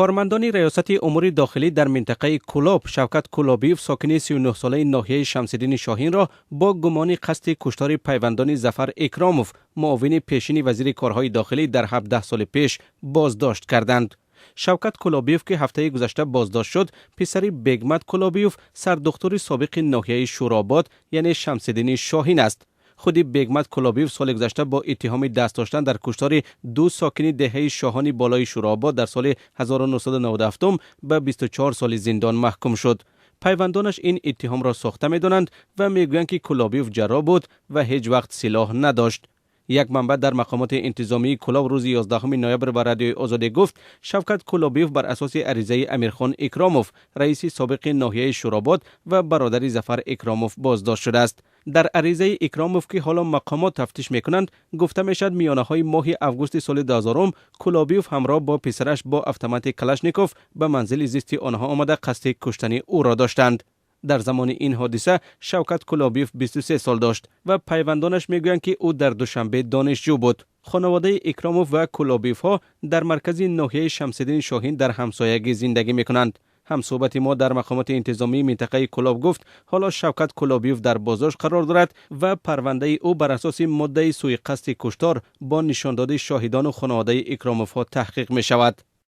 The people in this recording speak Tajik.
Кормандони Раёсати умури дохилӣ дар минтақаи Кӯлоб Шавкат Кӯлобиев, сокини 39-солаи ноҳияи Шамсиддини Шоҳинро бо гумони қасди куштори пайвандони Зафар Икромов, муовини пешини вазири корҳои дохилӣ дар 17 соли пеш, боздошт карданд. Шавкат Кӯлобиев, ки ҳафтаи гузашта боздошт шуд, писари Бегмат Кӯлобиев, сардухтури собиқи ноҳияи Шӯробод, яъне Шамсиддини Шоҳин аст. Худи Бегмат Кӯлобиев соли гузашта бо иттиҳоми даст доштан дар куштори ду сокини деҳаи Шоҳони Болои Шӯробод дар соли 1997 ба 24 соли зиндон маҳкум шуд. Пайвандонаш ин иттиҳомро сохта медонанд ва мегӯянд, ки Кӯлобиев ҷарроҳ буд ва ҳеҷ вақт силоҳ надошт. Як манбаъ дар мақомоти интизомии Кӯлоб рӯзи 11 ноябр ба Радиои Озодӣ гуфт, Шавкат Кӯлобиев бар асоси аризаи Амирхон Икромов, раиси собиқи ноҳияи Шӯробод ва бародари Зафар Икромов, боздошт шудааст. Дар аризаи Икромов, ки ҳоло мақомот тафтиш мекунанд, гуфта мешавад, миёнаҳои моҳи августи соли 2000 Кӯлобиев ҳамроҳ бо писараш бо автомати Калашников ба манзили зисти онҳо омада, қасди куштани ӯро доштанд. Дар замони ин ҳодиса Шавкат Кӯлобиев 23 сол дошт ва пайвандонаш мегӯянд, ки ӯ дар Душанбе донишҷӯ буд. Хонаводаи Икромов ва Кӯлобиевҳо дар маркази ноҳияи Шамсиддини Шоҳин дар ҳамсоягӣ зиндагӣ мекунанд. Ҳамсӯҳбати мо дар мақомоти интизомии минтақаи Кӯлоб гуфт, ҳоло Шавкат Кӯлобиев дар боздошт қарор дорад ва парвандаи ӯ бар асоси моддаи сӯи қасди куштор бо нишондоди шоҳидону хонаводаи Икромовҳо таҳқиқ мешавад.